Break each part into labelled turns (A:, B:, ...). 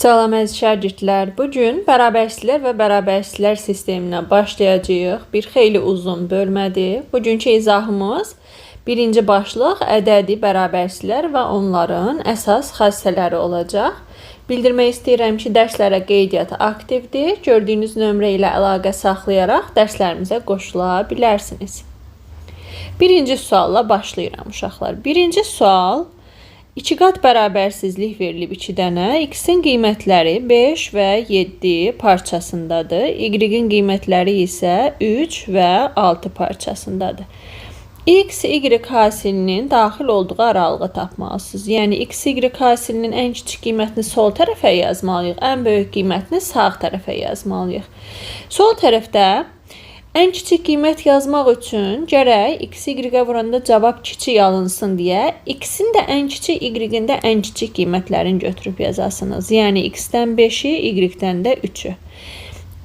A: Salam əziz şagirdlər. Bu gün bərabərsizlər və bərabərsizlər sisteminə başlayacağıq. Bir xeyli uzun bölmədir. Bugünkü izahımız birinci başlıq ədədi bərabərsizlər və onların əsas xassələri olacaq. Bildirmək istəyirəm ki, dərslərə qeydiyyat aktivdir. Gördüyünüz nömrə ilə əlaqə saxlayaraq dərslərimizə qoşula bilərsiniz. Birinci sualla başlayıram uşaqlar. Birinci sual İki qat bərabərsizlik verilib 2 dənə. X-in qiymətləri 5 və 7 parçasındadır. Y-in qiymətləri isə 3 və 6 parçasındadır. X, Y hasilinin daxil olduğu aralığı tapmalısınız. Yəni X, Y hasilinin ən kiçik qiymətini sol tərəfə yazmalıyıq, ən böyük qiymətini sağ tərəfə yazmalıyıq. Sol tərəfdə ən kiçik qiymət yazmaq üçün gərək x, y-ə vuranda cavab kiçik alınsın deyə x-in də ən kiçik, y-in də ən kiçik qiymətlərini götürüb yazasınız. Yəni x-dən 5-i, y-dən də 3-ü.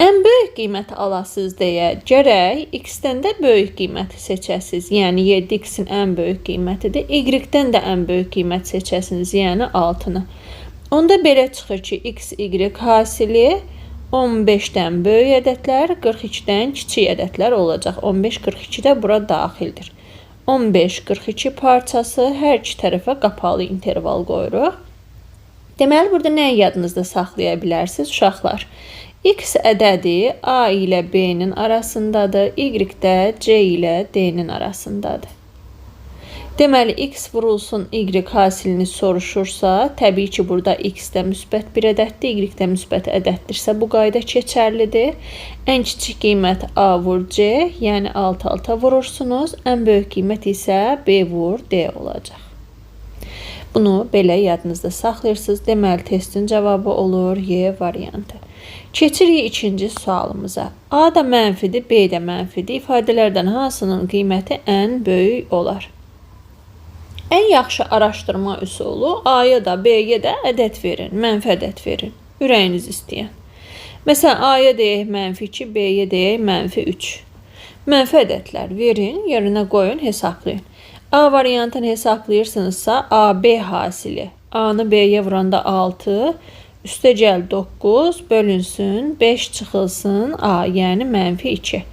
A: Ən böyük qiymət alasınız deyə gərək x-dən də böyük qiyməti seçəsiniz. Yəni 7x-in ən böyük qiymətidir. Y-dən də ən böyük qiymət seçəsiniz, yəni 6-nı. Onda belə çıxır ki, x, y hasili 15-dən böyük ədədlər, 42-dən kiçik ədədlər olacaq. 15, 42 də bura daxildir. 15, 42 parçası hər iki tərəfə qapalı interval qoyuruq. Deməli, burada nəyi yadınızda saxlaya bilərsiniz uşaqlar? X ədədi A ilə B-nin arasındadır, Y də C ilə D-nin arasındadır. Deməli, X vurulsun Y hasilini soruşursa, təbii ki, burada X də müsbət bir ədəddir, Y də müsbət ədəddirsə, bu qayda keçərlidir. Ən kiçik qiymət A vur C, yəni 6 alta vurursunuz. Ən böyük qiymət isə B vur D olacaq. Bunu belə yadınızda saxlayırsınız. Deməli, testin cavabı olur Y variantı. Keçirik ikinci sualımıza. A da mənfidir, B də mənfidir. İfadələrdən hansının qiyməti ən böyük olar? Ən yaxşı araşdırma üsulu A-ya da B-yə də ədəd verin, mənfi ədəd verin. Ürəyiniz istəyən. Məsələn, A-ya deyək mənfi 2, B-yə deyək mənfi 3. Mənfi ədədlər verin, yerinə qoyun, hesablayın. A variantını hesablayırsınızsa, AB hasili. A-nı B-yə vuranda 6, üstə gəl 9, bölünsün, 5 çıxılsın A, yəni mənfi 2.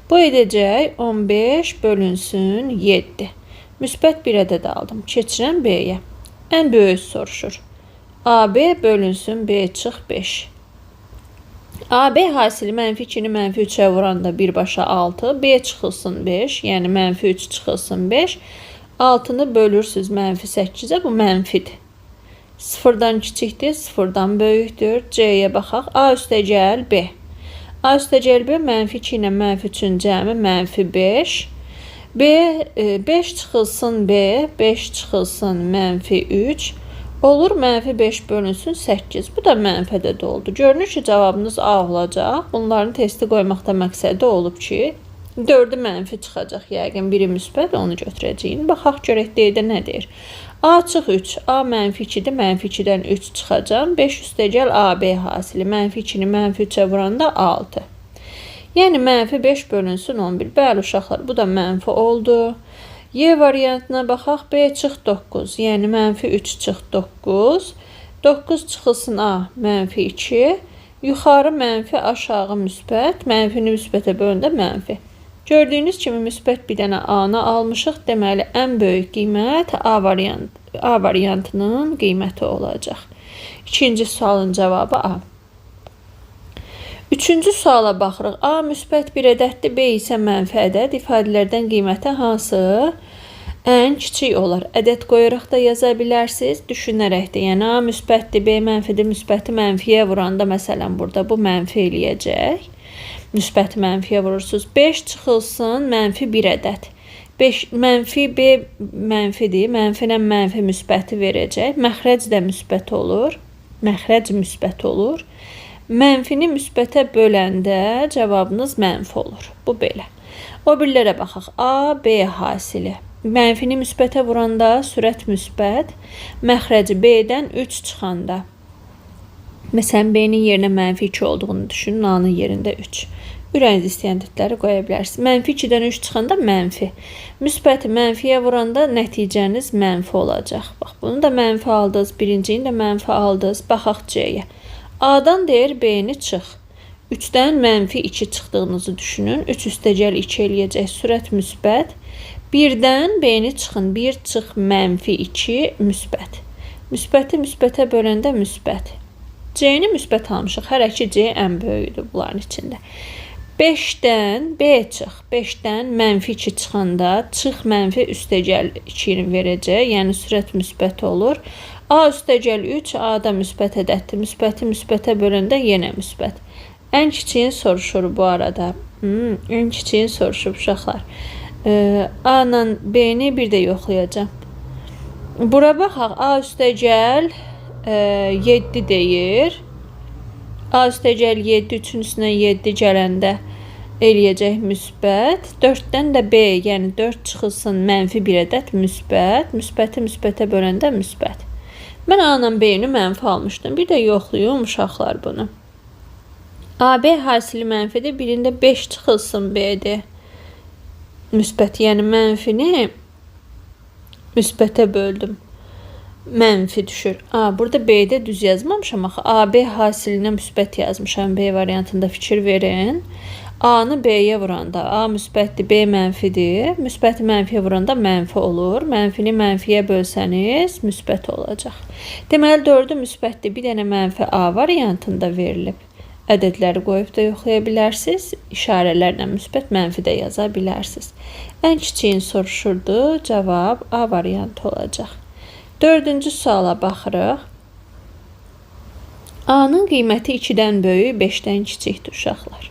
A: Bu edəcək 15 bölünsün 7. Müsbət bir ədəd aldım. Keçirəm B-yə. Ən böyük soruşur. AB bölünsün B çıx 5. AB hasili mənfi 2-ni mənfi 3-ə vuranda birbaşa 6. B çıxılsın 5, yəni mənfi 3 çıxılsın 5. 6-nı bölürsünüz mənfi 8-ə, bu mənfidir. Sıfırdan kiçikdir, sıfırdan böyükdür. C-yə baxaq. A üstə gəl B. A üstə gəl B mənfi 2 ilə mənfi 3-ün cəmi mənfi 5. B, 5 çıxılsın B, 5 çıxılsın mənfi 3. Olur mənfi 5 bölünsün 8. Bu da mənfi ədəd oldu. Görünür ki, cavabınız A olacaq. Bunların testi qoymaqda məqsədi olub ki, 4-ü mənfi çıxacaq. Yəqin biri müsbət, onu götürəcəyik. Baxaq görək D-də nə deyir. A çıx 3, A mənfi 2-dir, mənfi 2-dən 3 çıxacaq. 5 üstəgəl AB hasili. Mənfi 2-ni mənfi 3-ə vuranda 6. Yəni mənfi 5 bölünsün 11. Bəli uşaqlar, bu da mənfi oldu. Y variantına baxaq. B çıx 9, yəni mənfi 3 çıx 9. 9 çıxılsın A, mənfi 2. Yuxarı mənfi, aşağı müsbət. Mənfini müsbətə böləndə mənfi. Gördüyünüz kimi müsbət bir dənə A-nı almışıq. Deməli, ən böyük qiymət A variantının qiyməti olacaq. İkinci sualın cavabı A. Üçüncü suala baxırıq. A müsbət bir ədəddir, B isə mənfi ədəd. İfadələrdən qiyməti hansı ən kiçik olar? Ədəd qoyaraq da yaza bilərsiniz, düşünərək də. Yəni A müsbətdir, B mənfidir. Müsbəti mənfiyə vuranda məsələn burada bu mənfi eləyəcək. Müsbəti mənfiyə vurursunuz. 5 çıxılsın mənfi bir ədəd. 5 mənfi B mənfidir. Mənfi ilə mənfi müsbəti verəcək. Məxrəc də müsbət olur. Məxrəc müsbət olur. Mənfini müsbətə böləndə cavabınız mənfi olur. Bu belə. O birilərə baxaq. A, B hasili. Mənfini müsbətə vuranda sürət müsbət. Məxrəci B-dən 3 çıxanda. Məsələn, B-nin yerinə mənfi 2 olduğunu düşünün. A-nın yerində 3. Ürəyiniz istəyən ədədləri qoya bilərsiniz. Mənfi 2-dən 3 çıxanda mənfi. Müsbəti mənfiyə vuranda nəticəniz mənfi olacaq. Bax, bunu da mənfi aldınız, birincini də mənfi aldınız. Baxaq C-yə. A-dan deyir B-ni çıx. 3-dən mənfi 2 çıxdığınızı düşünün. 3 üstəgəl 2 eləyəcək. Sürət müsbət. 1-dən B-ni çıxın. 1 çıx mənfi 2 müsbət. Müsbəti müsbətə böləndə müsbət. C-ni müsbət almışıq. Hələ ki C ən böyüdür bunların içində. 5-dən B çıx. 5-dən mənfi 2 çıxanda çıx mənfi üstəgəl 2-ni verəcək. Yəni sürət müsbət olur. A üstəgəl 3, A da müsbət ədəddir. Müsbəti müsbətə böləndə yenə müsbət. Ən kiçiyini soruşur bu arada. Ən kiçiyini soruşub uşaqlar. A ilə B-ni bir də yoxlayacağam. Bura baxaq. A üstəgəl 7 deyir. A üstəgəl 7, 3-ün üstünə 7 gələndə eləyəcək müsbət. 4-dən də B, yəni 4 çıxılsın mənfi bir ədəd müsbət. Müsbəti müsbətə böləndə müsbət. Mən A ilə B-ni mənfi almışdım. Bir də yoxlayım uşaqlar bunu. AB hasili mənfidir. Birində 5 çıxılsın B-dir. Müsbət, yəni mənfini müsbətə böldüm. Mənfi düşür. A, burada B-də düz yazmamışam axı. AB hasilinə müsbət yazmışam. B variantında fikir verin. A-nı B-yə vuranda A müsbətdir, B mənfidir. Müsbəti mənfiyə vuranda mənfi olur. Mənfini mənfiyə bölsəniz müsbət olacaq. Deməli 4-ü müsbətdir. Bir dənə mənfi A variantında verilib. Ədədləri qoyub da yoxlaya bilərsiniz. İşarələrlə müsbət, mənfi də yaza bilərsiniz. Ən kiçiyini soruşurdu. Cavab A variantı olacaq. Dördüncü suala baxırıq. A-nın qiyməti 2-dən böyük, 5-dən kiçikdir uşaqlar.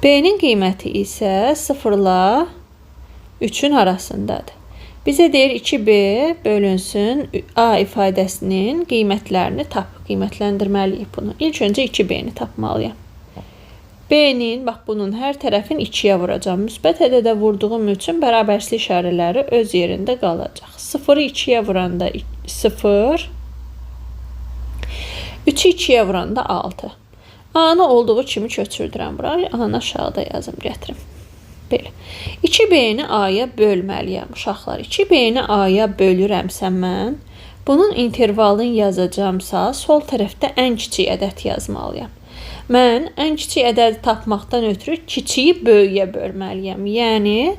A: B-nin qiyməti isə 0 ilə 3-ün arasındadır. Bizə deyir 2B bölünsün A ifadəsinin qiymətlərini tap. Qiymətləndirməliyik bunu. İlk öncə 2B-ni tapmalıyam. B-nin, bax bunun hər tərəfini 2-yə vuracağam. Müsbət ədədə vurduğum üçün bərabərsizlik işarələri öz yerində qalacaq. 0-ı 2-yə vuranda 0, 3-ü 2-yə vuranda 6. A-nı olduğu kimi köçürdürəm bura. A-nı aşağıda yazım, gətirim. Belə. 2B-ni A-ya bölməliyəm uşaqlar. 2B-ni A-ya bölürəmsə mən, bunun intervalını yazacağamsa, sol tərəfdə ən kiçik ədəd yazmalıyam. Mən ən kiçik ədədi tapmaqdan ötürü kiçiyi böyüyə bölməliyəm. Yəni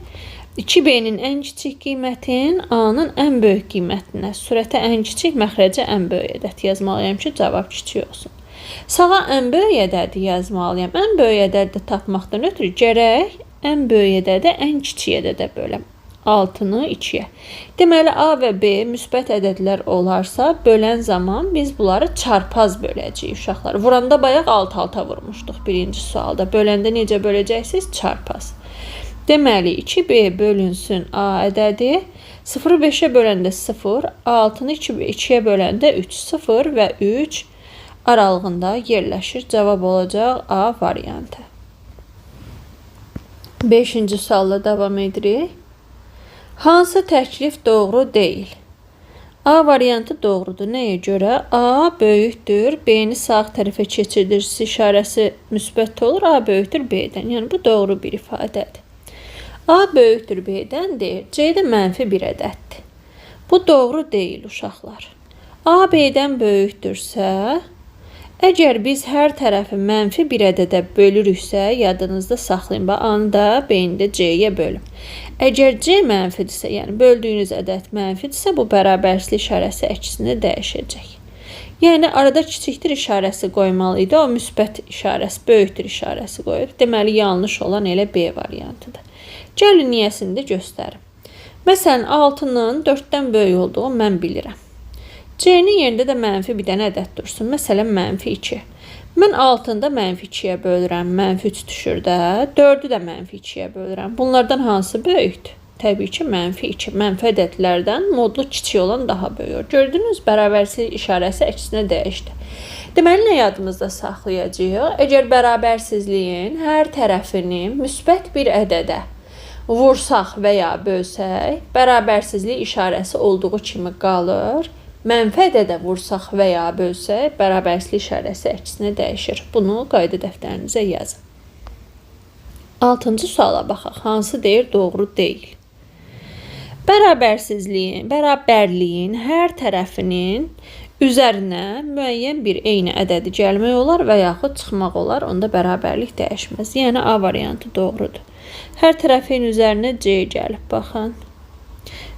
A: 2B-nin ən kiçik qiymətin A-nın ən böyük qiymətinə, sürətə ən kiçik, məxrəcə ən böyük ədəd yazmalıyam ki, cavab kiçik olsun. Sağa ən böyük ədədi yazmalıyam. Ən böyük ədədi tapmaqdan ötürü gərək ən böyük ədədi ən kiçik ədədə böləm. 6-nı 2-yə. Deməli, A və B müsbət ədədlər olarsa, bölən zaman biz bunları çarpaz böləcəyik uşaqlar. Vuranda bayaq alt-alta vurmuşduq birinci sualda. Böləndə necə böləcəksiniz? Çarpaz. Deməli, 2B bölünsün A ədədi. 0-ı 5-ə böləndə 0, 6-nı 2-yə böləndə 3. 0 və 3 aralığında yerləşir. Cavab olacaq A variantı. 5-ci sualla davam edirik. Hansı təklif doğru deyil? A variantı doğrudur. Nəyə görə? A böyükdür. B-ni sağ tərəfə keçirdirsə işarəsi müsbət olur. A böyükdür B-dən. Yəni bu doğru bir ifadədir. A böyükdür B-dən deyir. C də mənfi bir ədəddir. Bu doğru deyil uşaqlar. A B-dən böyükdürsə, əgər biz hər tərəfi mənfi bir ədədə bölürüksə, yadınızda saxlayın. Bax, A-nı da B-ni də C-yə bölüm. Əgər C mənfidirsə, yəni böldüyünüz ədəd mənfidirsə, bu bərabərsizlik işarəsi əksinə dəyişəcək. Yəni arada kiçikdir işarəsi qoymalı idi. O müsbət işarəsi, böyükdür işarəsi qoyub. Deməli, yanlış olan elə B variantıdır. Gəlin niyəsini də göstərim. Məsələn, 6-nın 4-dən böyük olduğu mən bilirəm. C-nin yerində də mənfi bir dənə ədəd dursun. Məsələn, mənfi 2. Mən 6-nı da mənfi 2-yə bölürəm. Mənfi 3 düşür də. 4-ü də mənfi 2-yə bölürəm. Bunlardan hansı böyükdür? Təbii ki, mənfi 2. Mənfi ədədlərdən modlu kiçik olan daha böyük. Gördünüz, bərabərsizlik işarəsi əksinə dəyişdi. Deməli, nə yadımızda saxlayacağıq? Əgər bərabərsizliyin hər tərəfini müsbət bir ədədə vursaq və ya bölsək, bərabərsizlik işarəsi olduğu kimi qalır. Mənfi ədədə vursaq və ya bölsək, bərabərsizlik işarəsi əksinə dəyişir. Bunu qayda dəftərinizə yazın. Altıncı suala baxaq. Hansı deyir doğru deyil? Bərabərsizliyin, bərabərliyin hər tərəfinin üzərinə müəyyən bir eyni ədədi gəlmək olar və yaxud çıxmaq olar. Onda bərabərlik dəyişməz. Yəni A variantı doğrudur. Hər tərəfin üzərinə C gəlib, baxın.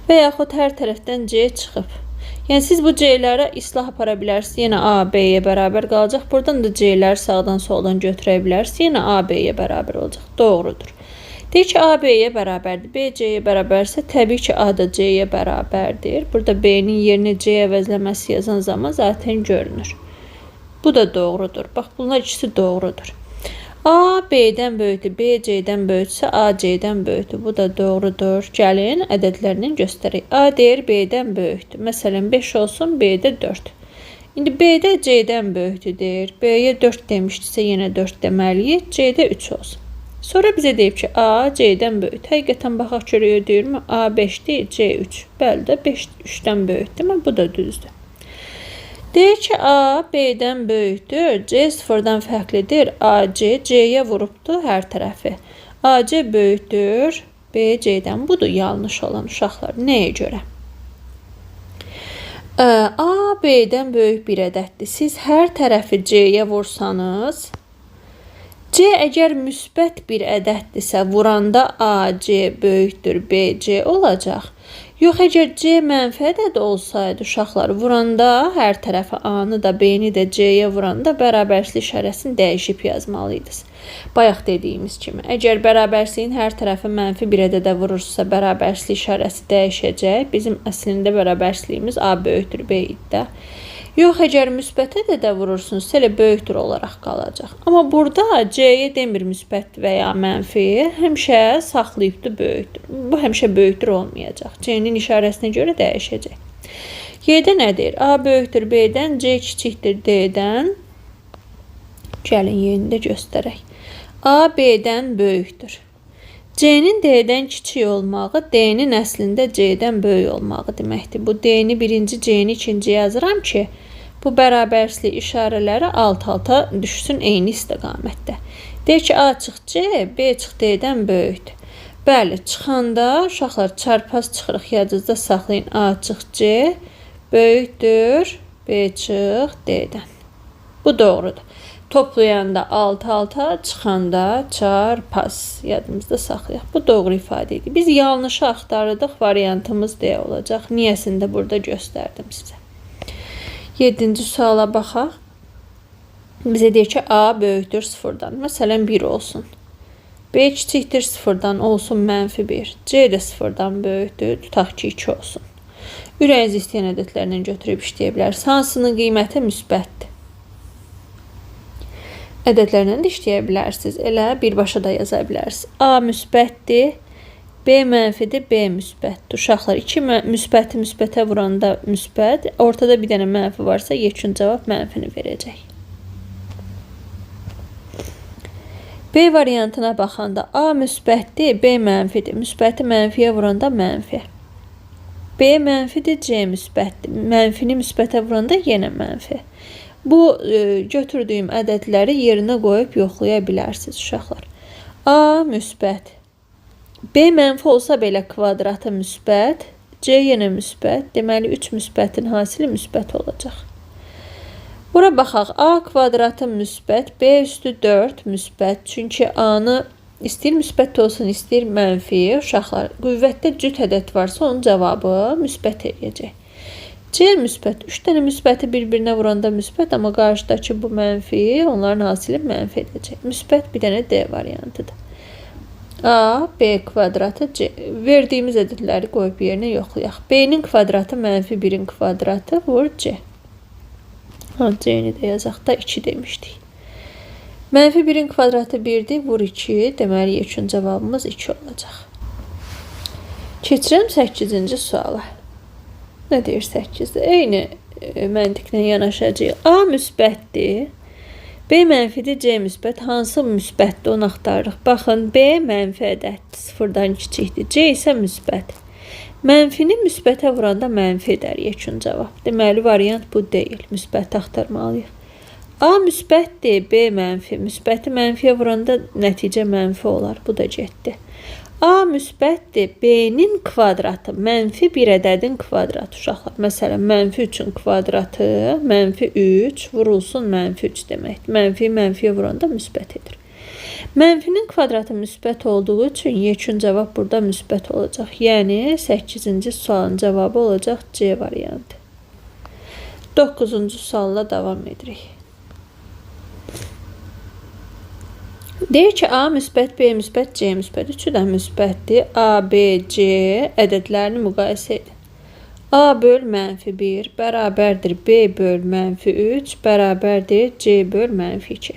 A: Və yaxud hər tərəfdən C çıxıb. Yəni siz bu C-lərə islah apara bilərsiniz. Yenə A, B-yə bərabər qalacaq. Buradan da C-ləri sağdan soldan götürə bilərsiniz. Yenə A, B-yə bərabər olacaq. Doğrudur. Deyir ki, A, B-yə bərabərdir. B, C-yə bərabərsə, təbii ki, A da C-yə bərabərdir. Burada B-nin yerinə C əvəzləməsi yazan zaman zaten görünür. Bu da doğrudur. Bax, bunlar ikisi doğrudur. A, B-dən böyükdür, B, C-dən böyükdürsə, A, C-dən böyükdür. Bu da doğrudur. Gəlin, ədədlərini göstərək. A deyir, B-dən böyükdür. Məsələn, 5 olsun, B-də 4. İndi B-də C-dən böyükdür deyir. B-yə 4 demişdisə, yenə 4 deməliyik. C-də 3 olsun. Sonra bizə deyib ki, A, C-dən böyükdür. Həqiqətən baxaq görüyor deyirmi? A 5-dir, C 3. Bəli də 5 3-dən böyükdür, amma bu da düzdür. Deyir ki, A, B-dən böyükdür, C sıfırdan fərqlidir. A, C, C-yə vurubdur hər tərəfi. A, C böyükdür, B, C-dən. Budur yanlış olan uşaqlar. Nəyə görə? A, B-dən böyük bir ədəddir. Siz hər tərəfi C-yə vursanız, C əgər müsbət bir ədəddirsə, vuranda A, C böyükdür, B, C olacaq. Yox, əgər C mənfi ədəd olsaydı uşaqlar, vuranda hər tərəfə A-nı da, B-ni də C-yə vuranda bərabərsizlik işarəsini dəyişib yazmalıydınız. Bayaq dediyimiz kimi, əgər bərabərsizliyin hər tərəfi mənfi bir ədədə vurursa, bərabərsizlik işarəsi dəyişəcək. Bizim əslində bərabərsizliyimiz A böyükdür, B idi də. Yox, əgər müsbət ədədə vurursunuzsa, elə böyükdür olaraq qalacaq. Amma burada C-yə demir müsbət və ya mənfi, həmişə saxlayıbdır böyükdür. Bu həmişə böyükdür olmayacaq. C-nin işarəsinə görə dəyişəcək. Y-də nə deyir? A böyükdür B-dən, C kiçikdir D-dən. Gəlin, Y-ni də göstərək. A B-dən böyükdür. C-nin D-dən kiçik olmağı, D-nin əslində C-dən böyük olmağı deməkdir. Bu D-ni birinci, C-ni ikinci yazıram ki, bu bərabərsizlik işarələri alt-alta düşsün eyni istiqamətdə. Deyir ki, A çıx C, B çıx D-dən böyükdür. Bəli, çıxanda uşaqlar çarpaz çıxırıq, yadınızda saxlayın. A çıx C böyükdür, B çıx D-dən. Bu doğrudur. Toplayanda alt-alta, çıxanda çarpaz. Yadımızda saxlayaq. Bu doğru ifadə idi. Biz yanlışı axtardıq, variantımız D olacaq. Niyəsini də burada göstərdim sizə. 7-ci suala baxaq. Bizə deyir ki, A böyükdür sıfırdan. Məsələn, 1 olsun. B kiçikdir sıfırdan olsun, mənfi 1. C də sıfırdan böyükdür, tutaq ki, 2 olsun. Ürəyiniz istəyən ədədlərlə götürüb işləyə bilərsiniz. Hansının qiyməti müsbətdir? Ədədlərlə də işləyə bilərsiniz. Elə birbaşa da yaza bilərsiniz. A müsbətdir, B mənfidir, B müsbətdir. Uşaqlar, iki müsbəti müsbətə vuranda müsbət, ortada bir dənə mənfi varsa, yekun cavab mənfini verəcək. B variantına baxanda A müsbətdir, B mənfidir. Müsbəti mənfiyə vuranda mənfi. B mənfidir, C müsbətdir. Mənfini müsbətə vuranda yenə mənfi. Bu götürdüyüm ədədləri yerinə qoyub yoxlaya bilərsiniz uşaqlar. A müsbət. B mənfi olsa belə kvadratı müsbət, C yenə müsbət. Deməli 3 müsbətin hasili müsbət olacaq. Bura baxaq. A kvadratı müsbət, B üstü 4 müsbət. Çünki A-nı istəyir müsbət olsun, istəyir mənfi. Uşaqlar, qüvvətdə cüt ədəd varsa onun cavabı müsbət eləyəcək. C müsbət. 3 dənə müsbəti bir-birinə vuranda müsbət, amma qarşıdakı bu mənfi, onların hasili mənfi edəcək. Müsbət bir dənə D variantıdır. A, B kvadratı, C. Verdiyimiz ədədləri qoyub yerinə yoxlayaq. B-nin kvadratı mənfi 1-in kvadratı vur C. C-ni də yazaq da 2 demişdik. Mənfi 1-in kvadratı 1-dir, vur 2. Deməli, yekun cavabımız 2 olacaq. Keçirəm 8-ci suala. Nə deyir 8-də? Eyni məntiqlə yanaşacağıq. A müsbətdir, B mənfidir, C müsbət. Hansı müsbətdir, onu axtarırıq. Baxın, B mənfi ədəddir, sıfırdan kiçikdir. C isə müsbət. Mənfini müsbətə vuranda mənfi edər yekun cavab. Deməli, variant bu deyil. Müsbəti axtarmalıyıq. A müsbətdir, B mənfi. Müsbəti mənfiyə vuranda nəticə mənfi olar. Bu da getdi. A müsbətdir, B-nin kvadratı mənfi bir ədədin kvadratı uşaqlar. Məsələn, mənfi 3-ün kvadratı mənfi 3 vurulsun mənfi 3 deməkdir. Mənfi mənfiyə vuranda müsbət edir. Mənfinin kvadratı müsbət olduğu üçün yekun cavab burada müsbət olacaq. Yəni 8-ci sualın cavabı olacaq C variantı. 9-cu sualla davam edirik. Deyir ki, A müsbət, B müsbət, C müsbət. Üçü də müsbətdir. A, B, C ədədlərini müqayisə edin. A böl mənfi 1 bərabərdir B böl mənfi 3 bərabərdir C böl mənfi 2.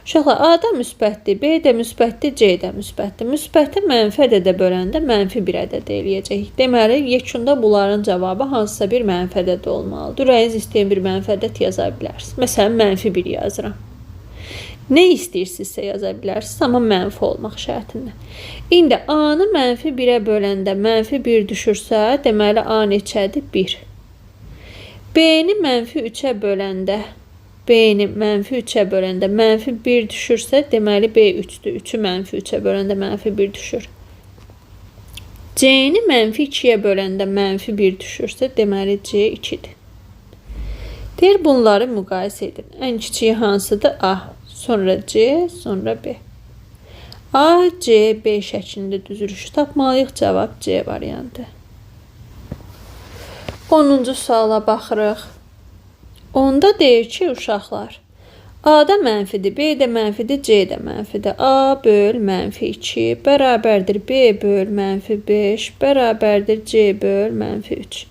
A: Uşaqlar, A da müsbətdir, B də müsbətdir, C də müsbətdir. Müsbəti mənfi ədədə böləndə mənfi bir ədəd eləyəcək. Deməli, yekunda bunların cavabı hansısa bir mənfi ədəd olmalıdır. Ürəyiniz istəyən bir mənfi ədəd yaza bilərsiniz. Məsələn, mənfi 1 yazıram. Nə istəyirsinizsə yaza bilərsiniz, amma mənfi olmaq şərtində. İndi A-nı mənfi 1-ə böləndə mənfi 1 düşürsə, deməli A neçədir? 1. B-ni mənfi 3-ə böləndə, B-ni mənfi 3-ə böləndə mənfi 1 düşürsə, deməli B 3-dür. 3-ü mənfi 3-ə böləndə mənfi 1 düşür. C-ni mənfi 2-yə böləndə mənfi 1 düşürsə, deməli C 2-dir. Deyir, bunları müqayisə edin. Ən kiçiyi hansıdır? A. Sonra C, sonra B. A, C, B şəklində düzülüşü tapmalıyıq. Cavab C variantı. 10-cu suala baxırıq. Onda deyir ki, uşaqlar, A da mənfidir, B də mənfidir, C də mənfidir. A böl mənfi 2 bərabərdir B böl mənfi 5 bərabərdir C böl mənfi 3.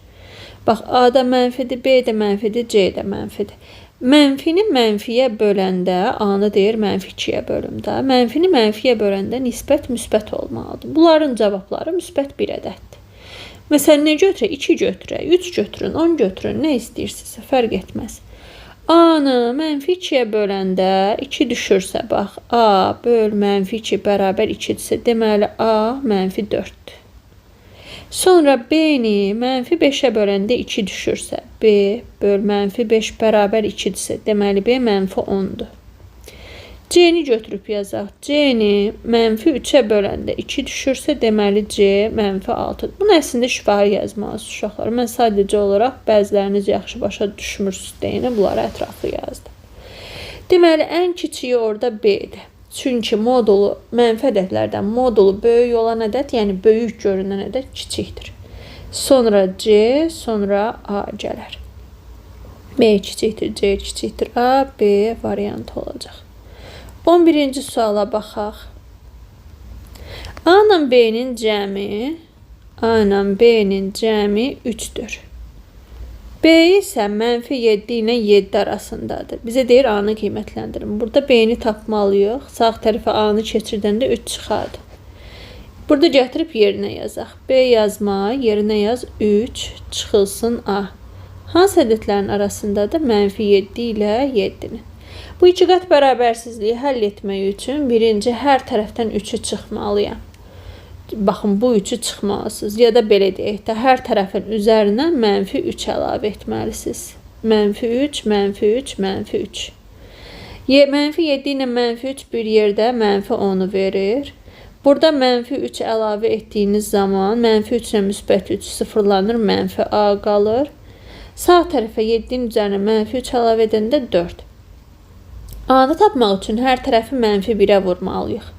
A: Bax, A da mənfidir, B də mənfidir, C də mənfidir. Mənfini mənfiyə böləndə, A-nı deyir mənfi 2-yə bölümdə. Mənfini mənfiyə böləndə nisbət müsbət olmalıdır. Bunların cavabları müsbət bir ədəddir. Məsələn, nə götürək? 2 götürək, 3 götürün, 10 götürün, nə istəyirsinizsə, fərq etməz. A-nı mənfi 2-yə böləndə 2 düşürsə, bax, A böl mənfi 2 bərabər 2-dirsə, deməli A mənfi 4-dür. Sonra B-ni mənfi 5-ə böləndə 2 düşürsə, B böl mənfi 5 bərabər 2-dirsə, deməli B mənfi 10-dur. C-ni götürüb yazaq. C-ni mənfi 3-ə böləndə 2 düşürsə, deməli C mənfi 6-dır. Bunu əslində şifahi yazmalısınız uşaqlar. Mən sadəcə olaraq bəziləriniz yaxşı başa düşmürsünüz deyənə bunları ətraflı yazdım. Deməli, ən kiçiyi orada B-dir. Çünki modulu, mənfi ədədlərdən modulu böyük olan ədəd, yəni böyük görünən ədəd kiçikdir. Sonra C, sonra A gələr. B kiçikdir, C kiçikdir, A, B variantı olacaq. 11-ci suala baxaq. A ilə B-nin cəmi, A ilə B-nin cəmi 3-dür. B isə mənfi 7 ilə 7 arasındadır. Bizə deyir A-nı qiymətləndirin. Burada B-ni tapmalıyıq. Sağ tərəfə A-nı keçirdəndə 3 çıxardı. Burada gətirib yerinə yazaq. B yazma, yerinə yaz 3, çıxılsın A. Hansı ədədlərin arasındadır? Mənfi 7 ilə 7-nin. Bu iki qat bərabərsizliyi həll etmək üçün birinci hər tərəfdən 3-ü çıxmalıyam. Baxın, bu 3-ü çıxmalısınız. Ya da belə deyək də, hər tərəfin üzərinə mənfi 3 əlavə etməlisiniz. Mənfi 3, mənfi 3, mənfi 3. Mənfi 7 ilə mənfi 3 bir yerdə mənfi 10-u verir. Burada mənfi 3 əlavə etdiyiniz zaman mənfi 3 ilə müsbət 3 sıfırlanır, mənfi A qalır. Sağ tərəfə 7-nin üzərinə mənfi 3 əlavə edəndə 4. A-nı tapmaq üçün hər tərəfi mənfi 1-ə vurmalıyıq.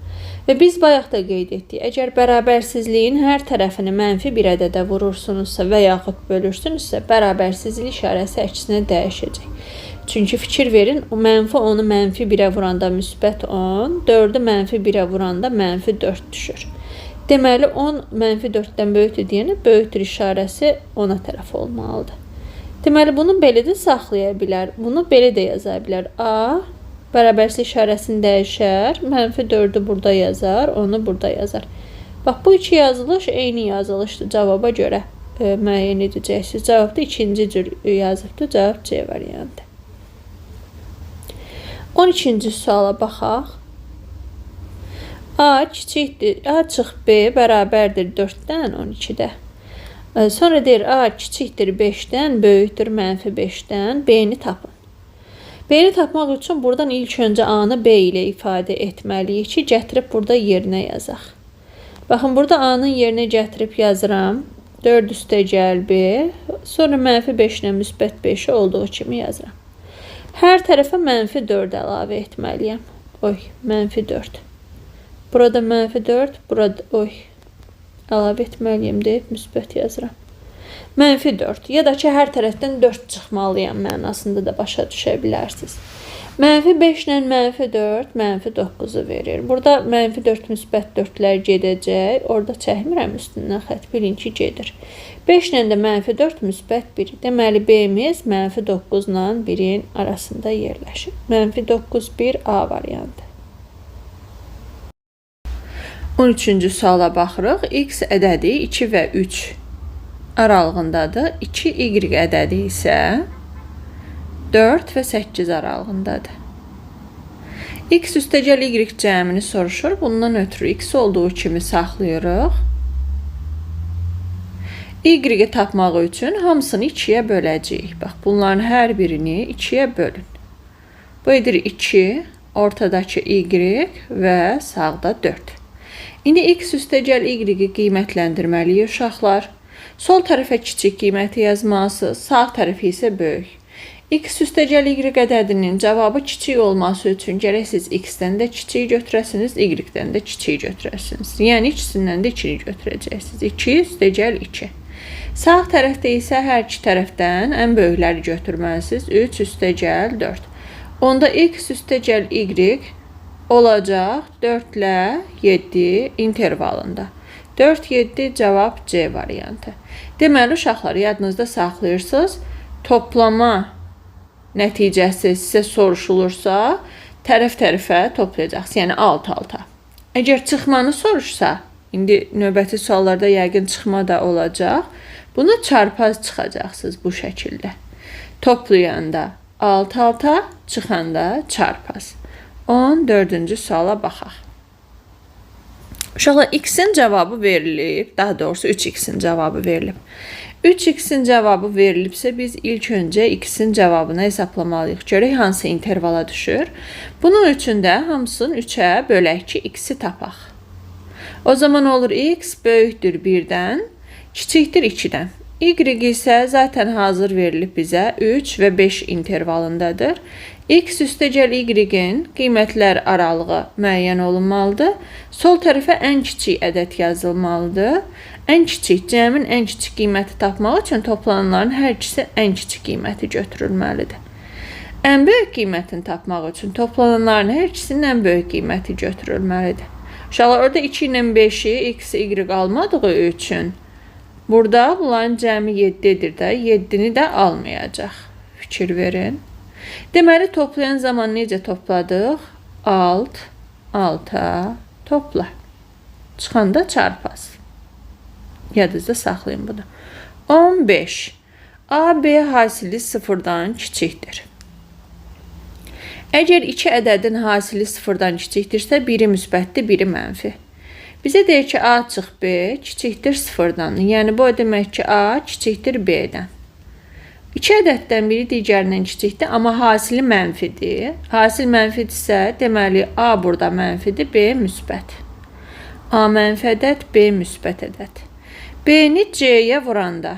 A: Və biz bayaq da qeyd etdik, əgər bərabərsizliyin hər tərəfini mənfi bir ədədə vurursunuzsa və yaxud bölürsünüzsə, bərabərsizlik işarəsi əksinə dəyişəcək. Çünki fikir verin, o mənfi 10-u mənfi 1-ə vuranda müsbət 10, 4-ü mənfi 1-ə vuranda mənfi 4 düşür. Deməli, 10 mənfi 4-dən böyükdür deyənə, böyükdür işarəsi 10-a tərəf olmalıdır. Deməli, bunu belə də saxlaya bilər, bunu belə də yaza bilər. A bərabərsizlik işarəsini dəyişər, mənfi 4-ü burada yazar, onu burada yazar. Bax, bu iki yazılış eyni yazılışdır. Cavaba görə müəyyən edəcəksiniz. Cavabda ikinci cür yazıbdır. Cavab C variantı. 12-ci suala baxaq. A kiçikdir, A çıx B bərabərdir 4-dən 12-də. Sonra deyir A kiçikdir 5-dən, böyükdür mənfi 5-dən, B-ni tapın. B-ni tapmaq üçün buradan ilk öncə A-nı B ilə ifadə etməliyik ki, gətirib burada yerinə yazaq. Baxın, burada A-nın yerinə gətirib yazıram. 4 üstəgəl B, sonra mənfi 5 ilə müsbət 5-i olduğu kimi yazıram. Hər tərəfə mənfi 4 əlavə etməliyəm. Oy, mənfi 4. Burada mənfi 4, burada, oy, əlavə etməliyəm deyib müsbət yazıram. Mənfi 4, ya da ki, hər tərəfdən 4 çıxmalıyam mənasında da başa düşə bilərsiniz. Mənfi 5 ilə mənfi 4, mənfi 9-u verir. Burada mənfi 4, müsbət 4-lər gedəcək. Orada çəkmirəm üstündən xətt, bilin ki, gedir. 5 ilə də mənfi 4, müsbət 1. Deməli, B-miz mənfi 9 ilə 1-in arasında yerləşir. Mənfi 9, 1 A variantı. 13-cü suala baxırıq. X ədədi 2 və 3 aralığındadır. 2Y ədədi isə 4 və 8 aralığındadır. X üstəgəl Y cəmini soruşur. Bundan ötürü X olduğu kimi saxlayırıq. Y-i tapmaq üçün hamısını 2-yə böləcəyik. Bax, bunların hər birini 2-yə bölün. Bu edir 2, ortadakı Y və sağda 4. İndi X üstəgəl Y-i qiymətləndirməliyik uşaqlar. Sol tərəfə kiçik qiyməti yazmalısınız, sağ tərəfə isə böyük. X üstəgəl Y ədədinin cavabı kiçik olması üçün gərək siz X-dən də kiçik götürəsiniz, Y-dən də kiçik götürəsiniz. Yəni ikisindən də 2-ni götürəcəksiniz. 2 üstəgəl 2. Sağ tərəfdə isə hər iki tərəfdən ən böyükləri götürməlisiniz. 3 üstəgəl 4. Onda X üstəgəl Y olacaq 4 ilə 7 intervalında. 4, 7 cavab C variantı. Deməli, uşaqlar, yadınızda saxlayırsınız. Toplama nəticəsi sizə soruşulursa, tərəf-tərəfə toplayacaqsınız. Yəni, alt-alta. Əgər çıxmanı soruşsa, indi növbəti suallarda yəqin çıxma da olacaq. Bunu çarpaz çıxacaqsınız bu şəkildə. Toplayanda alt-alta, çıxanda çarpaz. 14-cü suala baxaq. Uşaqlar, X-in cavabı verilib, daha doğrusu 3X-in cavabı verilib. 3X-in cavabı verilibsə, biz ilk öncə X-in cavabını hesaplamalıyıq. Görək hansı intervala düşür. Bunun üçün də hamısını 3-ə bölək ki, X-i tapaq. O zaman olur X böyükdür 1-dən, kiçikdir 2-dən. Y isə zaten hazır verilib bizə 3 və 5 intervalındadır. X üstəgəl Y-in qiymətlər aralığı müəyyən olunmalıdır. Sol tərəfə ən kiçik ədəd yazılmalıdır. Ən kiçik, cəmin ən kiçik qiyməti tapmaq üçün toplananların hər ikisi ən kiçik qiyməti götürülməlidir. Ən böyük qiymətini tapmaq üçün toplananların hər ikisinin ən böyük qiyməti götürülməlidir. Uşaqlar, orada 2 ilə 5-i X, Y almadığı üçün burada bunların cəmi 7-dir də, 7-ni də almayacaq. Fikir verin. Deməli, toplayan zaman necə topladıq? Alt, alta topla. Çıxanda çarpaz. Yadınızda saxlayın bunu. 15. A, B hasili sıfırdan kiçikdir. Əgər iki ədədin hasili sıfırdan kiçikdirsə, biri müsbətdir, biri mənfi. Bizə deyir ki, A çıx B kiçikdir sıfırdan. Yəni, bu o demək ki, A kiçikdir B-dən. İki ədəddən biri digərindən kiçikdir, amma hasili mənfidir. Hasil mənfidirsə, deməli, A burada mənfidir, B müsbət. A mənfi ədəd, B müsbət ədəd. B-ni C-yə vuranda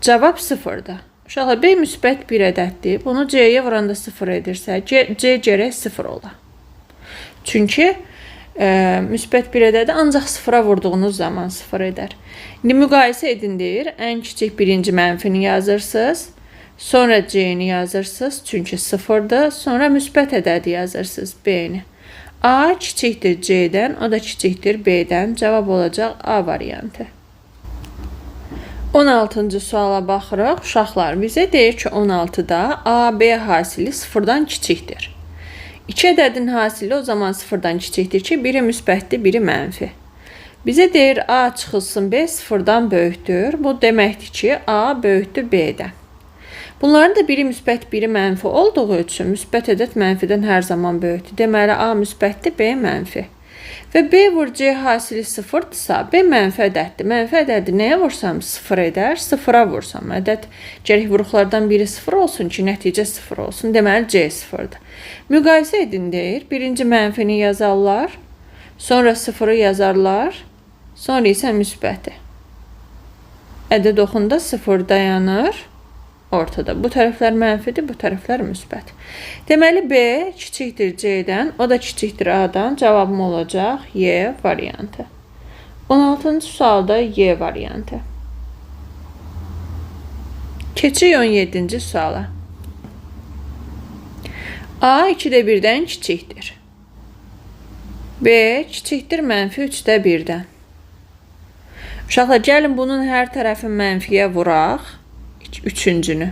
A: cavab sıfırdır. Uşaqlar, B müsbət bir ədəddir. Bunu C-yə vuranda sıfır edirsə, C gərək sıfır ola. Çünki müsbət bir ədədi ancaq sıfıra vurduğunuz zaman sıfır edər. İndi müqayisə edin deyir. Ən kiçik birinci mənfini yazırsınız. Sonra C-ni yazırsınız. Çünki sıfırdır. Sonra müsbət ədədi yazırsınız B-ni. A kiçikdir C-dən, o da kiçikdir B-dən. Cavab olacaq A variantı. 16-cı suala baxırıq. Uşaqlar, bizə deyir ki, 16-da A, B hasili sıfırdan kiçikdir. İki ədədin hasili o zaman sıfırdan kiçikdir ki, biri müsbətdir, biri mənfi. Bizə deyir A çıxılsın B sıfırdan böyükdür. Bu deməkdir ki, A böyükdür B-dən. Bunların da biri müsbət, biri mənfi olduğu üçün müsbət ədəd mənfidən hər zaman böyükdür. Deməli, A müsbətdir, B mənfi. Və B vur C hasili 0-dırsa, B mənfi ədəddir. Mənfi ədədi nəyə vursam 0 edər? 0-a vursam. Ədəd gərək vuruqlardan biri 0 olsun ki, nəticə 0 olsun. Deməli, C 0-dır. Müqayisə edin deyir. Birinci mənfini yazarlar, sonra 0-ı yazarlar, sonra isə müsbəti. Ədəd oxunda 0 dayanır ortada. Bu tərəflər mənfidir, bu tərəflər müsbət. Deməli, B kiçikdir C-dən, o da kiçikdir A-dan. Cavabım olacaq Y variantı. 16-cı sualda Y variantı. Keçirik 17-ci suala. A 2-də 1-dən kiçikdir. B kiçikdir mənfi 3-də 1-dən. Uşaqlar, gəlin bunun hər tərəfi mənfiyə vuraq. Üçüncünü.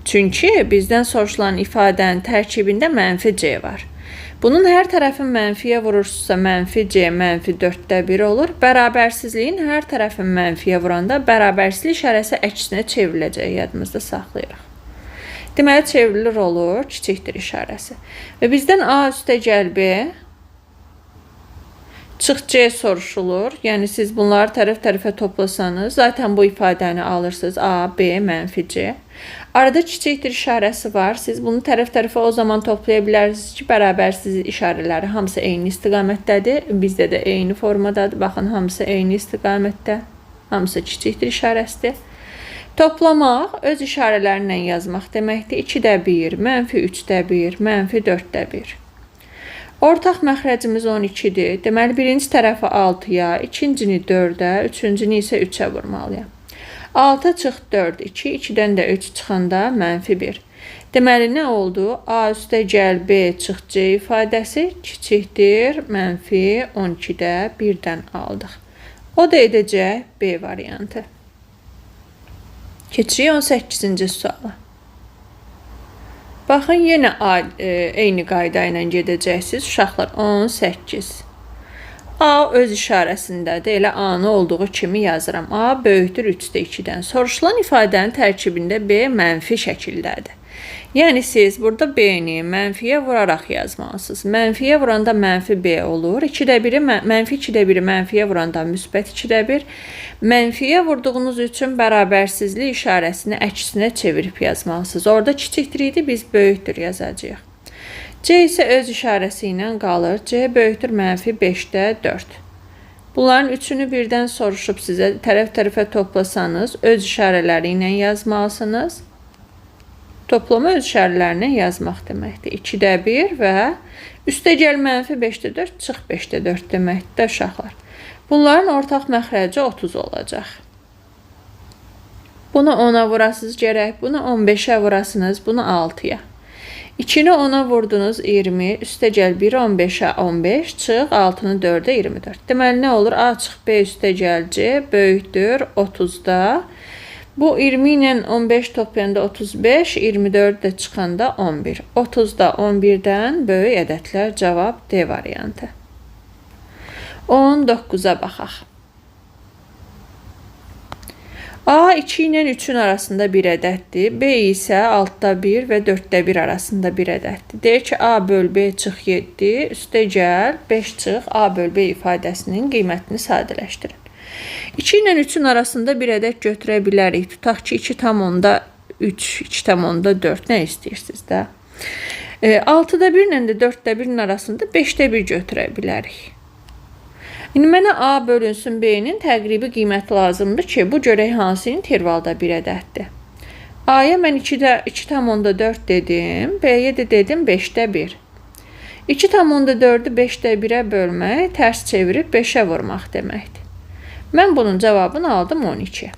A: Çünki bizdən soruşulan ifadənin tərkibində mənfi C var. Bunun hər tərəfin mənfiyə vurursunuzsa, mənfi C mənfi 4-də 1 olur. Bərabərsizliyin hər tərəfin mənfiyə vuranda bərabərsizlik işarəsi əksinə çevriləcək, yadımızda saxlayırıq. Deməli, çevrilir olur, kiçikdir işarəsi. Və bizdən A üstə gəl B, çıx C soruşulur. Yəni, siz bunları tərəf-tərəfə toplasanız, zaten bu ifadəni alırsınız. A, B, mənfi C. Arada kiçikdir işarəsi var. Siz bunu tərəf-tərəfə o zaman toplaya bilərsiniz ki, bərabərsizlik işarələri hamısı eyni istiqamətdədir. Bizdə də eyni formadadır. Baxın, hamısı eyni istiqamətdə. Hamısı kiçikdir işarəsidir. Toplamaq öz işarələrinlə yazmaq deməkdir. 2-də 1, mənfi 3-də 1, mənfi 4-də 1. Ortaq məxrəcimiz 12-dir. Deməli, birinci tərəfi 6-ya, ikincini 4-ə, üçüncünü isə 3-ə vurmalıyam. 6 çıx 4, 2, 2-dən də 3 çıxanda mənfi 1. Deməli, nə oldu? A üstə gəl B çıx C ifadəsi kiçikdir, mənfi 12-də 1-dən aldıq. O da edəcək B variantı. Keçirik 18-ci suala. Baxın, yenə eyni qayda ilə gedəcəksiniz. Uşaqlar, 18. A öz işarəsindədir. Elə A-nı olduğu kimi yazıram. A böyükdür 3-də 2-dən. Soruşulan ifadənin tərkibində B mənfi şəkildədir. Yəni, siz burada B-ni mənfiyə vuraraq yazmalısınız. Mənfiyə vuranda mənfi B olur. 2-də 1-i, mənfi 2-də 1-i mənfiyə vuranda müsbət 2-də 1. Mənfiyə vurduğunuz üçün bərabərsizlik işarəsini əksinə çevirib yazmalısınız. Orada kiçikdir idi, biz böyükdür yazacağıq. C isə öz işarəsi ilə qalır. C böyükdür mənfi 5-də 4. Bunların üçünü birdən soruşub sizə tərəf-tərəfə toplasanız, öz işarələri ilə yazmalısınız. Toplama öz işarələrini yazmaq deməkdir. 2-də 1 və üstə gəl mənfi 5-də 4, çıx 5-də 4 deməkdir də uşaqlar. Bunların ortaq məxrəci 30 olacaq. Bunu 10-a vurasınız gərək, bunu 15-ə vurasınız, bunu 6-ya. 2-ni 10-a vurdunuz 20, üstə gəl 1-i 15-ə 15, çıx 6-nı 4-ə 24. Deməli, nə olur? A çıx B üstə gəl C böyükdür 30-da. Bu 20 ilə 15 toplayanda 35, 24 də çıxanda 11. 30-da 11-dən böyük ədədlər, cavab D variantı. 19-a baxaq. A 2 ilə 3-ün arasında bir ədəddir. B isə 6-da 1 və 4-də 1 arasında bir ədəddir. Deyir ki, A böl B çıx 7, üstə gəl 5 çıx A böl B ifadəsinin qiymətini sadələşdirin. 2 ilə 3-ün arasında bir ədəd götürə bilərik. Tutaq ki, 2,3, 2,4, nə istəyirsiniz də? 6-da 1 ilə də 4-də 1-in arasında 5-də 1 götürə bilərik. İndi mənə A bölünsün B-nin təqribi qiyməti lazımdır ki, bu görək hansı intervalda bir ədəddir. A-ya mən 2,4 dedim, B-yə də dedim 5-də 1. 2,4-ü 5-də 1-ə bölmək, tərs çevirib 5-ə vurmaq deməkdir. Mən bunun cavabını aldım 12.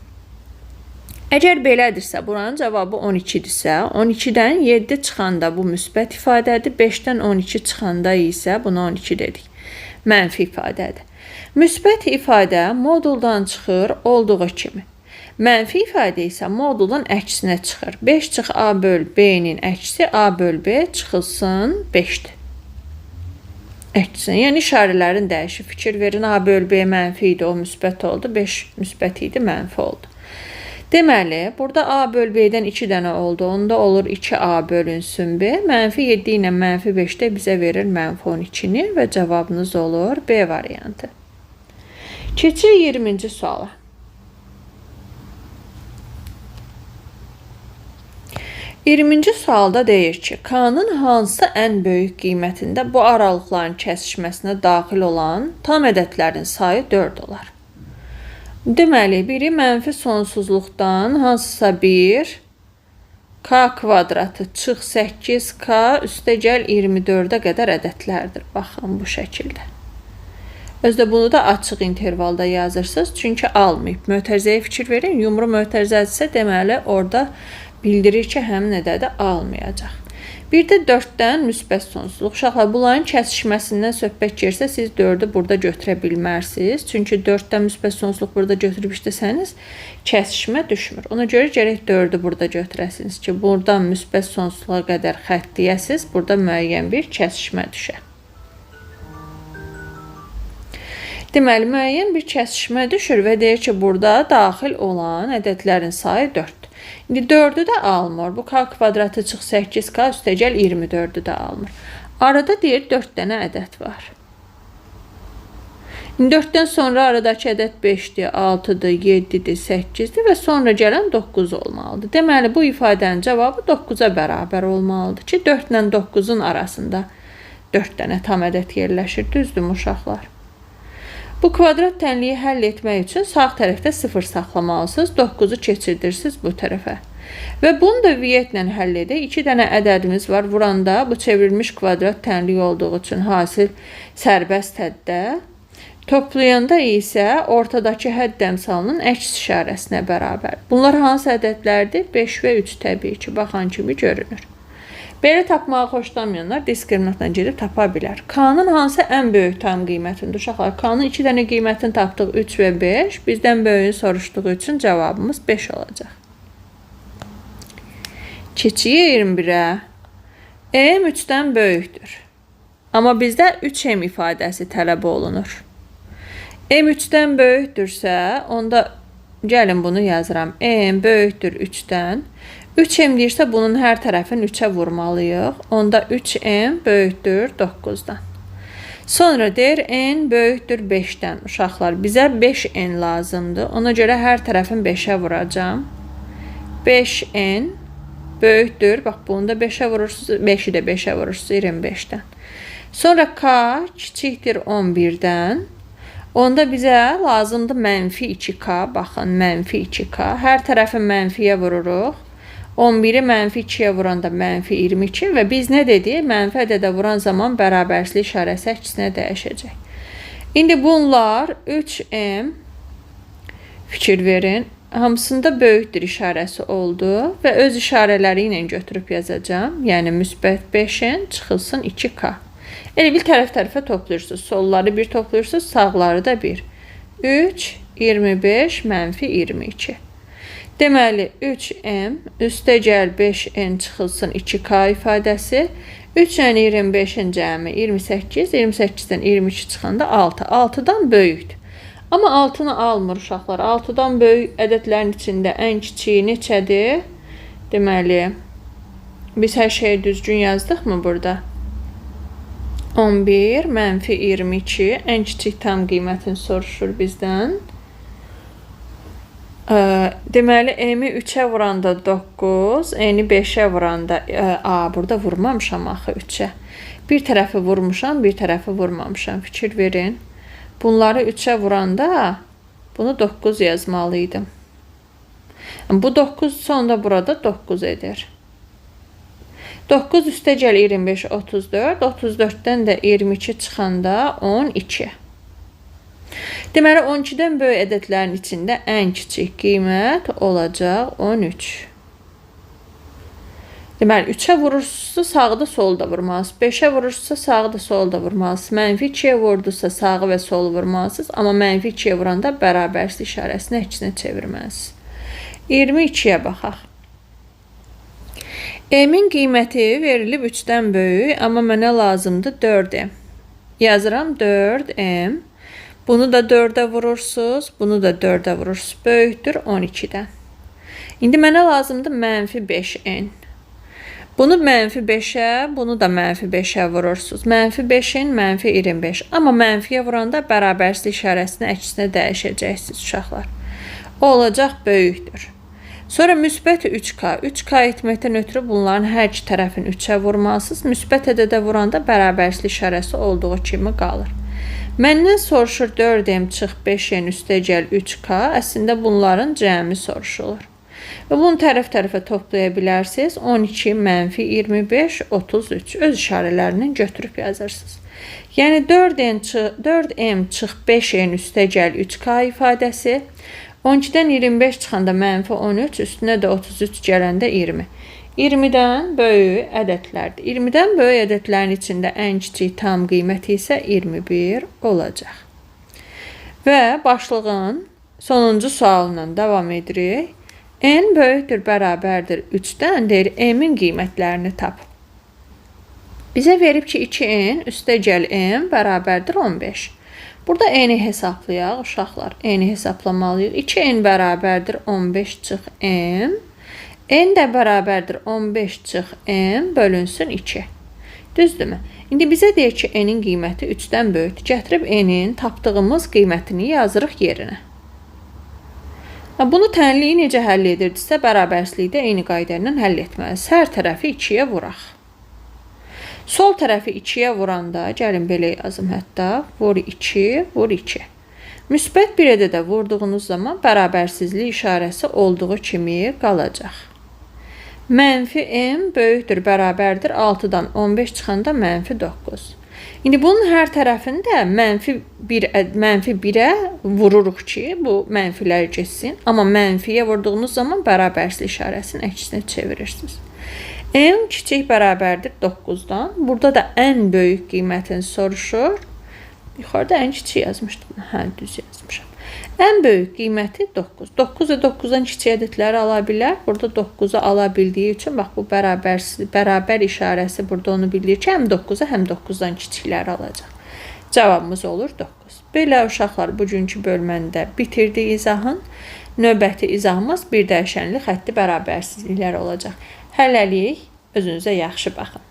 A: Əgər belədirsə, buranın cavabı 12-dirsə, 12-dən 7 çıxanda bu müsbət ifadədir, 5-dən 12 çıxanda isə buna 12 dedik. Mənfi ifadədir. Müsbət ifadə moduldan çıxır olduğu kimi. Mənfi ifadə isə moduldan əksinə çıxır. 5 çıx A böl B-nin əksi A böl B çıxılsın 5-dir. Əksinə, yəni işarələrin dəyişir. Fikir verin, A böl B mənfi idi, o müsbət oldu. 5 müsbət idi, mənfi oldu. Deməli, burada A böl B-dən 2 dənə oldu. Onda olur 2A bölünsün B. Mənfi 7 ilə mənfi 5 də bizə verir mənfi 12-ni və cavabınız olur B variantı. Keçirik 20-ci suala. 20-ci sualda deyir ki, K-nın hansı ən böyük qiymətində bu aralıqların kəsişməsinə daxil olan tam ədədlərin sayı 4 olar. Deməli, biri mənfi sonsuzluqdan hansısa bir K kvadratı çıx 8K üstə gəl 24-ə qədər ədədlərdir. Baxın, bu şəkildə. Özdə bunu da açıq intervalda yazırsınız, çünki almayıb. Mötərizəyə fikir verin, yumru mötərizədirsə, deməli, orada bildirir ki, həmin ədədi almayacaq. Bir də 4-dən müsbət sonsuzluq. Uşaqlar, bunların kəsişməsindən söhbət gedirsə, siz 4-ü burada götürə bilmərsiniz. Çünki 4-dən müsbət sonsuzluq burada götürüb işləsəniz, kəsişmə düşmür. Ona görə gərək 4-ü burada götürəsiniz ki, buradan müsbət sonsuzluğa qədər xətt deyəsiniz, burada müəyyən bir kəsişmə düşər. Deməli, müəyyən bir kəsişmə düşür və deyir ki, burada daxil olan ədədlərin sayı 4-dür. İndi 4-ü də almır. Bu K kvadratı çıx 8K üstəgəl 24-ü də almır. Arada deyir 4 dənə ədəd var. İndi 4-dən sonra aradakı ədəd 5-dir, 6-dır, 7-dir, 8-dir və sonra gələn 9 olmalıdır. Deməli, bu ifadənin cavabı 9-a bərabər olmalıdır ki, 4 ilə 9-un arasında 4 dənə tam ədəd yerləşir. Düzdürmü uşaqlar? Bu kvadrat tənliyi həll etmək üçün sağ tərəfdə 0 saxlamalısınız. 9-u keçirdirsiniz bu tərəfə. Və bunu da vietlə həll edək. 2 dənə ədədimiz var. Vuranda bu çevrilmiş kvadrat tənliyi olduğu üçün hasil sərbəst həddə. Toplayanda isə ortadakı hədd əmsalının əks işarəsinə bərabər. Bunlar hansı ədədlərdir? 5 və 3 təbii ki, baxan kimi görünür. Belə tapmağı xoşlamayanlar diskriminantla gedib tapa bilər. K-nın hansı ən böyük tam qiymətindir? Uşaqlar, K-nın 2 dənə qiymətini tapdıq 3 və 5. Bizdən böyüyünü soruşduğu üçün cavabımız 5 olacaq. Keçirik 21-ə. M 3-dən böyükdür. Amma bizdə 3M ifadəsi tələb olunur. M 3-dən böyükdürsə, onda gəlin bunu yazıram. M böyükdür 3-dən. 3M deyirsə, bunun hər tərəfini 3-ə vurmalıyıq. Onda 3M böyükdür 9-dan. Sonra deyir, N böyükdür 5-dən. Uşaqlar, bizə 5N lazımdır. Ona görə hər tərəfini 5-ə vuracam. 5N böyükdür. Bax, bunu da 5-ə vurursunuz. 5-i də 5-ə vurursunuz 25-dən. Sonra K kiçikdir 11-dən. Onda bizə lazımdır mənfi 2K. Baxın, mənfi 2K. Hər tərəfi mənfiyə vururuq. 11-i mənfi 2-yə vuranda mənfi 22 və biz nə dedik? Mənfi ədədə vuran zaman bərabərsizlik işarəsi əksinə dəyişəcək. İndi bunlar 3M, fikir verin, hamısında böyükdür işarəsi oldu və öz işarələri ilə götürüb yazacağam. Yəni, müsbət 5N çıxılsın 2K. Elə bil tərəf-tərəfə toplayırsınız. Solları bir toplayırsınız, sağları da bir. 3, 25, mənfi 22. Deməli, 3M üstəgəl 5N çıxılsın 2K ifadəsi. 3 ilə 25-in cəmi 28, 28-dən 22 çıxanda 6. 6-dan böyükdür. Amma 6-nı almır uşaqlar. 6-dan böyük ədədlərin içində ən kiçiyi neçədir? Deməli, biz hər şeyi düzgün yazdıqmı burada? 11, mənfi 22, ən kiçik tam qiymətini soruşur bizdən. Deməli, M-i 3-ə vuranda 9, N-i 5-ə vuranda, burada vurmamışam axı 3-ə. Bir tərəfi vurmuşam, bir tərəfi vurmamışam. Fikir verin. Bunları 3-ə vuranda bunu 9 yazmalıydım. Bu 9 sonda burada 9 edir. 9 üstəgəl 25, 34. 34-dən də 22 çıxanda 12. Deməli, 12-dən böyük ədədlərin içində ən kiçik qiymət olacaq 13. Deməli, 3-ə vurursunuzsa sağda solda vurmalısınız. 5-ə vurursunuzsa sağda solda vurmalısınız. Mənfi 2-yə vurdunuzsa sağı və solu vurmalısınız. Amma mənfi 2-yə vuranda bərabərsizlik işarəsini əksinə çevirməlisiniz. 22-yə baxaq. M-in qiyməti verilib 3-dən böyük, amma mənə lazımdır 4M. Yazıram 4M. Bunu da 4-ə vurursunuz, bunu da 4-ə vurursunuz. Böyükdür 12-dən. İndi mənə lazımdır mənfi 5n. Bunu mənfi 5-ə, bunu da mənfi 5-ə vurursunuz. Mənfi 5-in mənfi 25. Amma mənfiyə vuranda bərabərsizlik işarəsini əksinə dəyişəcəksiniz uşaqlar. O olacaq böyükdür. Sonra müsbət 3K. 3K etməkdən ötürü bunların hər iki tərəfini 3-ə vurmalısınız. Müsbət ədədə vuranda bərabərsizlik işarəsi olduğu kimi qalır. Məndən soruşur 4M çıx 5N üstə gəl 3K. Əslində bunların cəmi soruşulur. Və bunu tərəf-tərəfə toplaya bilərsiniz. 12 mənfi 25, 33 öz işarələrini götürüb yazırsınız. Yəni 4M çıx 5N üstə gəl 3K ifadəsi. 12-dən 25 çıxanda mənfi 13, üstünə də 33 gələndə 20. 20-dən böyük ədədlərdir. 20-dən böyük ədədlərin içində ən kiçik tam qiyməti isə 21 olacaq. Və başlığın sonuncu sualından davam edirik. N böyükdür, bərabərdir 3-dən deyir, m-in qiymətlərini tap. Bizə verib ki, 2n üstə gəl m bərabərdir 15. Burada n-i hesablayaq uşaqlar. N-i hesaplamalıyıq. 2n bərabərdir 15 çıx m. N də bərabərdir 15 çıx m bölünsün 2. Düzdürmü? İndi bizə deyir ki, n-in qiyməti 3-dən böyükdür. Gətirib n-in tapdığımız qiymətini yazırıq yerinə. Bunu tənliyi necə həll edirdisə, bərabərsizlikdə eyni qayda ilə həll etməlisiniz. Hər tərəfi 2-yə vuraq. Sol tərəfi 2-yə vuranda, gəlin belə yazım hətta, vur 2, vur 2. Müsbət bir ədədə vurduğunuz zaman bərabərsizlik işarəsi olduğu kimi qalacaq. Mənfi m böyükdür, bərabərdir 6-dan 15 çıxanda mənfi 9. İndi bunun hər tərəfində mənfi 1-ə vururuq ki, bu mənfilər getsin. Amma mənfiyə vurduğunuz zaman bərabərsizlik işarəsini əksinə çevirirsiniz. M kiçik bərabərdir 9-dan. Burada da ən böyük qiymətini soruşur. Yuxarıda ən kiçik yazmışdım. Hə, düz yazmışam. Ən böyük qiyməti 9. 9 və 9-dan kiçik ədədləri ala bilər. Burada 9-u ala bildiyi üçün, bax bu bərabər işarəsi burada onu bildirir ki, həm 9-a, həm 9-dan kiçikləri alacaq. Cavabımız olur 9. Belə uşaqlar, bugünkü bölməni də bitirdik izahın. Növbəti izahımız bir dəyişənli xətti bərabərsizliklər olacaq. Hələlik özünüzə yaxşı baxın.